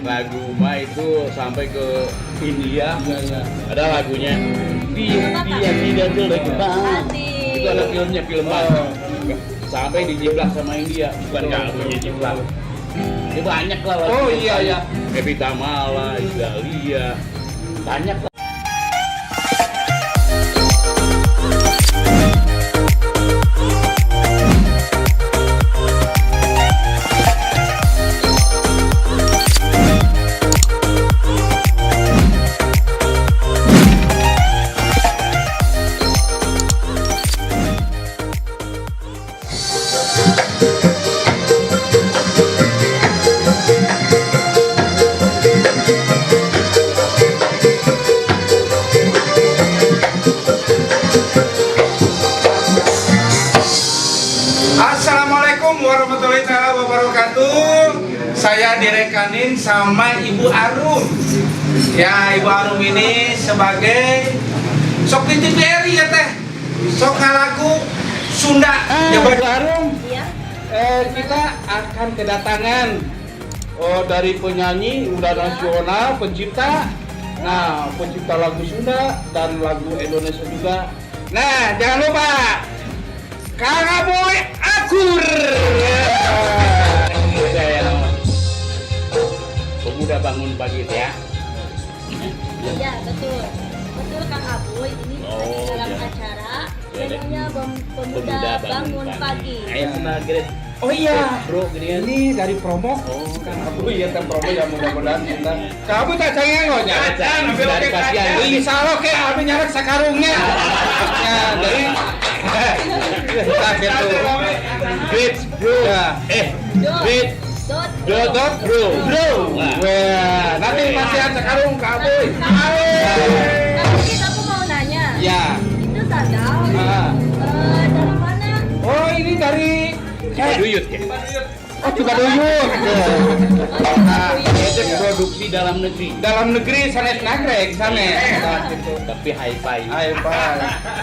Lagu mah itu sampai ke India. Iya. Ada lagunya. Dia dia tidak jelek banget. Itu ada filmnya, film banget. Sampai dijiplak sama India, bukan lagunya jiplak. Ya banyak lah lagu. Oh iya iya. Evita Mala, Isdalia, banyak lah. Assalamualaikum warahmatullahi taala wabarakatuh. Saya direkanin sama Ibu Arum. Ya, Ibu Arum ini sebagai sok di TVRI ya teh. Sok ngalagu Sunda. Ya, Bu Arum. Iya. Kita akan kedatangan dari penyanyi udah nasional, pencipta. Nah, pencipta lagu Sunda dan lagu Indonesia juga. Nah, jangan lupa Kang Abuy Akur. Saya nama Pemuda Bangun Pagi itu ya. Iya, betul. Betul Kang Abuy, ini Oh, dalam iya. acara Iya, deh. namanya Pemuda Bangun Pagi. Ayo sebagai Oh iya, bro gini kan. ini dari promo. Oh. Kang Abuy ya, teh promo ya mudah-mudahan kita. Kang Abuy tak cengeng loh nya. Kacang, dari kasihan. Insya Allah ke Abuy nyarek sakarungnya. Ya, jadi nah, gitu. Great bro. Ya. Dot. Great Dot. dot dot bro. Bro, Wah. wah, nanti masih ada karung Kak Abuy. Kang Abuy, aku mau nanya. Ya. Itu sandal Ah. dari mana? Oh, ini dari Cibaduyut ya. Oh, Cibaduyut. Oh, Nah, Itu produksi dalam negeri. Dalam negeri sanes nagrek sanes. Nah, gitu. Tapi hi-fi. Ayo, Pak.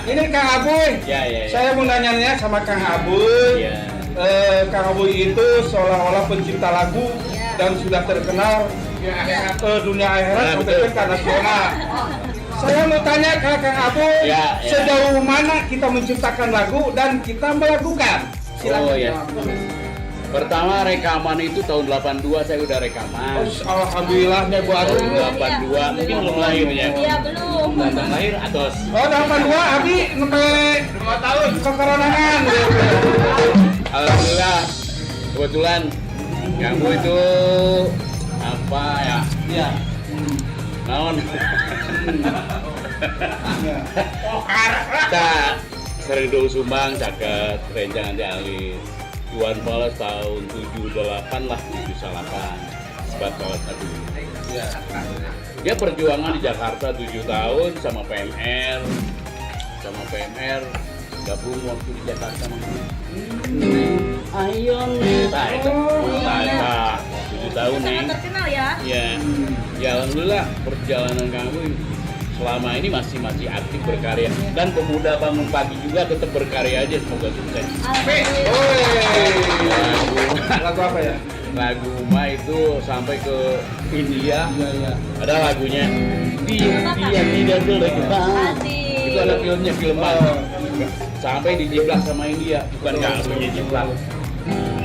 Ini Kang Abuy. Ya ya ya. Saya mau nanya sama Kang Abuy. Ya. Kang Abuy itu seolah-olah pencipta lagu Ya. dan sudah terkenal ke dunia akhirat Ya, sampai betul. ke nasional. Saya mau tanya ke Kang Abuy, Ya, ya. sejauh mana kita menciptakan lagu dan kita melakukan? Silakan. Oh, ya. Kang Abuy. Pertama rekaman itu tahun 82 saya udah rekaman. Oh, alhamdulillahnya Bu Arum. Tahun 82 mungkin belum lahir ya. Iya, belum. Belum lahir atau Oh, 82 abi sampai 2 tahun kekoronaan. Alhamdulillah kebetulan ganggu itu apa ya? Iya. Naon? Iya. Kita sering dulu sumbang caket rencangan di alit. Iwan Fals tahun 78 lah, 78. Sebab salah satu. Iya. Dia perjuangan di Jakarta 7 tahun sama PMR. Sama PMR gabung waktu di Jakarta sama Ayo nih, nah, itu. Nah, nah, 7 tahun nih. Sangat terkenal ya. Ya, ya alhamdulillah perjalanan kamu selama ini masih masih aktif berkarya dan Pemuda Bangun Pagi juga tetap berkarya aja, semoga sukses. Alhamdulillah. Oi. Lagu Lagu apa ya? lagu mah itu sampai ke India. Iya, iya. Ada lagunya. Dia dia tidak jelek banget. Asik. Itu ada filmnya, film Oh. banget. Sampai dijiplak sama India, bukan lagunya jiplak.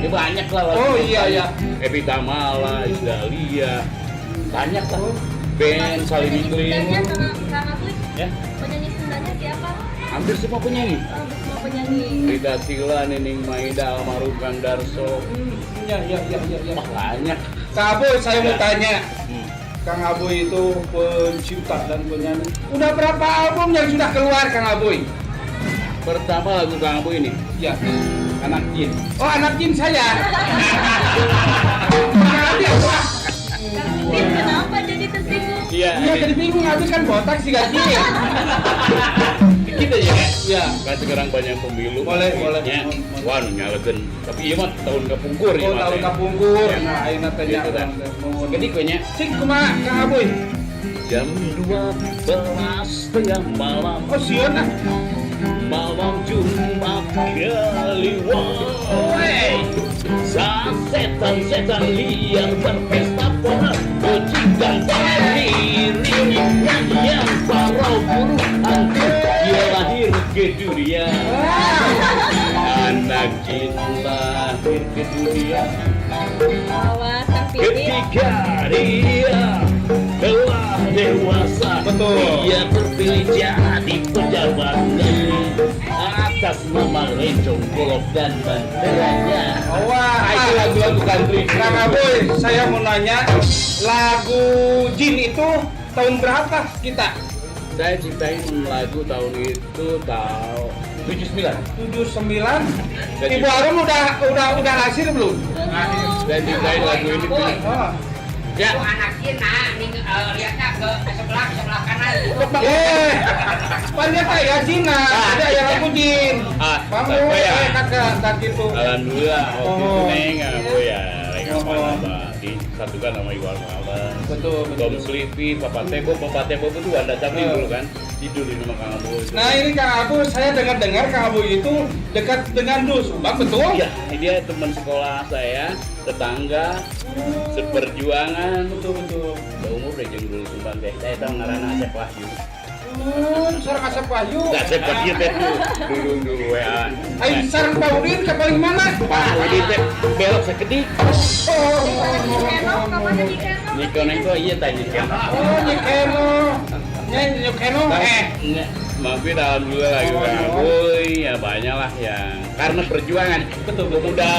Ya banyak lah lagu. Oh iya iya. Evita Mala, Isdalia, banyak lah. Band Salim Penyanyi Iklim. Sundanya sama Kang Abuy. Ya, Penyanyi Sundanya siapa? hampir semua penyanyi. Oh, semua penyanyi. Rita Tila, Nining Maida, almarhum Kang Darso. Iya iya iya iya. Ya. Wah, banyak. Kang Abuy, saya mau Ya. tanya. Hmm. Kang Abuy itu pencipta dan penyanyi. Udah berapa album yang sudah keluar Kang Abuy? Pertama lagu Kang Abu ini, Ya. Anak Jin. Oh, anak jin saya. Kang Abuy apa? Kang Pipin kenapa jadi tersinggung? Iya, Iya, jadi bingung Abuy kan botak sih gaji. Dikit aja ya. Iya. Kan sekarang banyak pemilu. Boleh, boleh. Ya. Wah, nu nyalekeun. Tapi iya mah tahun kapungkur ya. Oh, tahun kapungkur. Ya. Nah, ayeuna teh nya. Gitu, kan. Jadi kayaknya Cik kumaha Kang Abuy? jam 12.30 malam. Oh, sieun ah. Malam Jumat Kliwon. Saat setan-setan liar berpesta pora. Ketika dia telah dewasa, Betul. dia terpilih jadi pejabat negeri atas nama Rencong Golok dan Banteranya. Wah, Nah, itu lagu-lagu country. Kang Aboy, saya mau nanya, lagu Jin itu tahun berapa kita? Saya ciptain lagu tahun itu tahun 79. 79. Ibu Arum udah lahir belum? Saya ciptain lagu ini tuh. Oh. Ya, Itu anaknya nah, nih, lihatnya ke sebelah sebelah kanan. Eh, ternyata ya Cina, ada yang lagu Jin. Ah, Kamu, apa ya? kakak, tak gitu. Alhamdulillah waktu itu Oh. neng aku ya mereka Oh. apa disatukan sama Iwan Fals. Betul, Tom betul. Sleepy, Papa Tebo, Papa Tebo itu Wanda Capli Oh. dulu kan tidur di rumah Kang Abu itu. Nah ini Kang Abu, saya dengar-dengar Kang Abu itu dekat dengan Dul Sumbang, betul? Iya, dia teman sekolah saya, tetangga, seperjuangan. Betul, betul. Udah umur udah jeung dulu Sumbang teh. Saya tahu ngaranna Asep Wahyu. Sareng Asep Wahyu. Asep Wahyu teh tuh dulu dulu WA. Ayo sareng Pak Udin ke paling mana? Pak Udin teh belok sakedik. Oh, Nyikeno, kamarnya Nyikeno. Niko nengko iya tanya Nyikeno. Oh, Nyikeno. Nyikeno. Eh, Enggak, mampir alhamdulillah lagi Oh, Kang oh. Aboy, ya banyak lah yang karena perjuangan. Betul, betul. Udah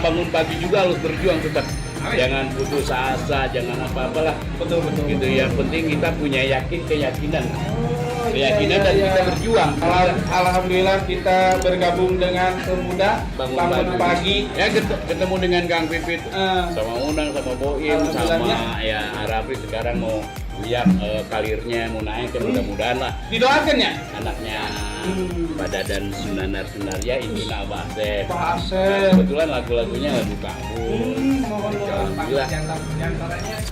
bangun pagi juga harus berjuang tetap. Jangan putus asa, jangan apa-apalah. Betul, betul. Gitu yang penting kita punya yakin keyakinan. Oh, iya, Keyakinan iya, dan iya. kita berjuang. Alhamdulillah kita bergabung dengan pemuda bangun, pagi. Ya ketemu dengan Kang Pipit sama Unang sama Boim sama Alhamdulillahnya. ya Arabi sekarang mau lihat kalirnya mau naik ya mudah-mudahan lah Didoakan ya? anaknya Pak Dadan Sunanar Sunarya itu Abah Asep. Pak Nah, Asep. kebetulan lagu-lagunya lagu kabur. Mohon mohon. Alhamdulillah Di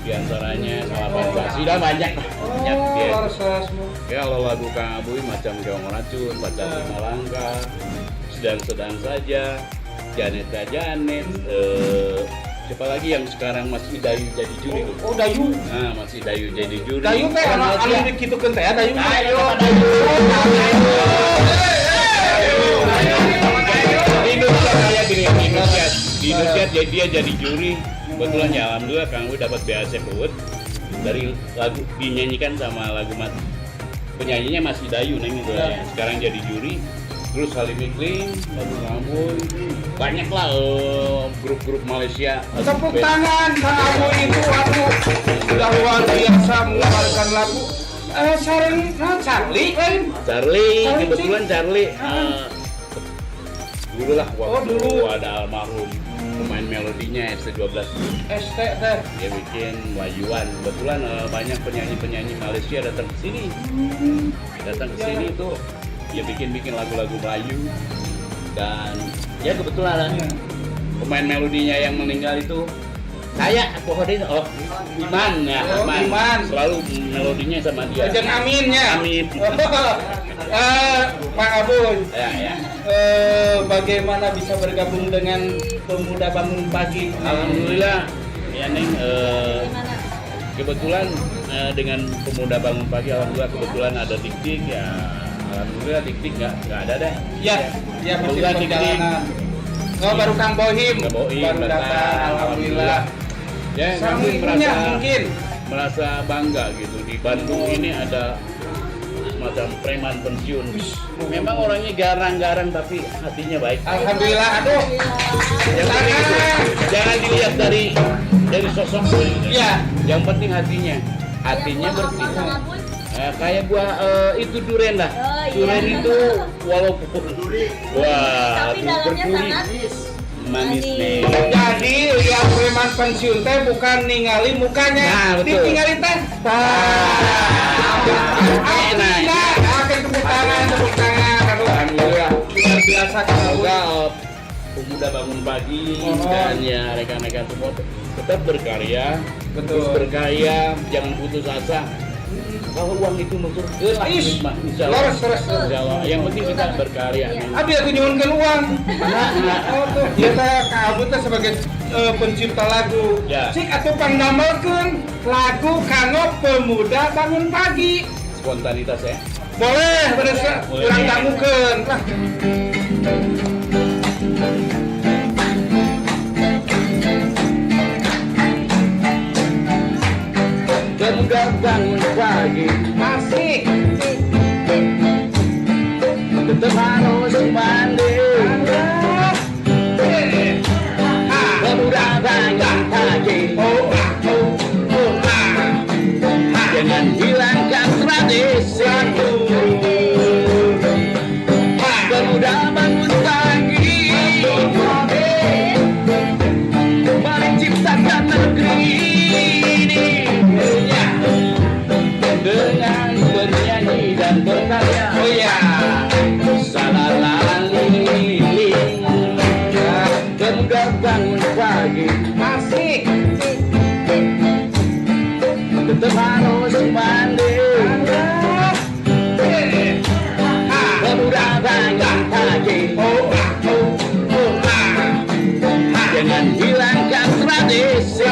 diantaranya salah Pancasila banyak lah. Banyak Oh, dia. luar semua. Ya kalau lagu Kang Abuy macam Keong Racun, Pacar Lima Langkah, Sedang-sedang saja, Janeta Janet, siapa lagi yang sekarang masih Dayu jadi juri tuh? Oh, Dayu. Nah, masih Dayu jadi juri. Dayu teh anu Orang anu Malaysia. dikitukeun teh ya Dayu. Dayu, Dayu. Di Indonesia kayak gini, di Indonesia, di Indonesia dia jadi juri. Kebetulan ya alhamdulillah Kang Abuy dapat BAC Award dari lagu dinyanyikan sama lagu mat penyanyinya masih Dayu neng itu ya. Sekarang jadi juri. Terus Salim Iklim, lagu Kamu, banyak lah grup-grup Malaysia. Tepuk tangan Kang Abu itu aduh sudah luar biasa mengeluarkan lagu. Sareng nah, Charlie lain. Charlie, Charlie, kebetulan Charlie dulu lah waktu Oh, dulu. ada almarhum pemain melodinya ST12 ST teh. dia bikin Wayuan. Kebetulan banyak penyanyi-penyanyi Malaysia datang ke sini. Datang ke sini tuh dia bikin-bikin lagu-lagu Melayu dan ya kebetulan pemain melodinya yang meninggal itu saya pokoknya oh Iman ya Oh, Iman. selalu melodinya sama dia. Jeung Aminnya. Amin. Pak Abu, Ya ya. Bagaimana bisa bergabung dengan Pemuda Bangun Pagi? Alhamdulillah ya Neng, Gimana? kebetulan dengan Pemuda Bangun Pagi alhamdulillah kebetulan ada Dik-Dik ya. Alhamdulillah Dik-Dik nggak ada deh. Ya, ya masih Kebetulan Dik-Dik. perjalanan. Oh, baru Kang Bohim, Kang Bohim baru datang, alhamdulillah. Ya, Sama kami ibunya merasa mungkin. merasa bangga gitu di Bandung ini ada semacam preman pensiun. Memang orangnya garang-garang tapi hatinya baik. Alhamdulillah, aduh. Yang penting itu, jangan dilihat dari sosoknya. Gitu. Ya. Yang penting hatinya, hatinya Kayak buah bersih. apa, Kang Abuy? Kayak buah itu duren lah. Oh, iya. Duren itu walaupun wah, Tapi dalamnya berduri, sangat manis nih. Jadi lihat preman pensiun teh bukan ningali mukanya, Nah, betul. ditinggali teh. Tah. Enak. Alhamdulillah, oke tepuk tangan, tepuk tangan. Aduh, Alhamdulillah. luar biasa Kang Abuy. Semoga pemuda bangun pagi Oh. dan ya rekan-rekan semua tetap berkarya, Betul. terus berkarya, jangan putus asa. Kalau uang itu masuk ke lah, Ish. insya Allah. Lores, lores. Insya Allah. Yang penting kita berkarya. Iya. Abi aku nyuhunkeun uang. Nah, Oh tuh, dia teh Kang Abu teh sebagai pencipta lagu. Ya. Cik atuh pangdamelkeun lagu kanggo pemuda bangun pagi. Spontanitas ya. Boleh, bener Boleh. kurang dangukeun lah. Pemuda bangun pagi, Asik. tetap harus mandi. Pemuda bangun pagi, Oh, ah, oh, oh, ah. jangan hilangkan tradisi. Pemuda bangun pagi, mari ciptakan negeri ini dengan bernyanyi dan berkarya. Oh iya. Salalali, pemuda bangun pagi, Asik. tetap harus mandi. Pemuda bangun pagi, Oh, ah, oh, oh, ah. jangan hilangkan tradisi.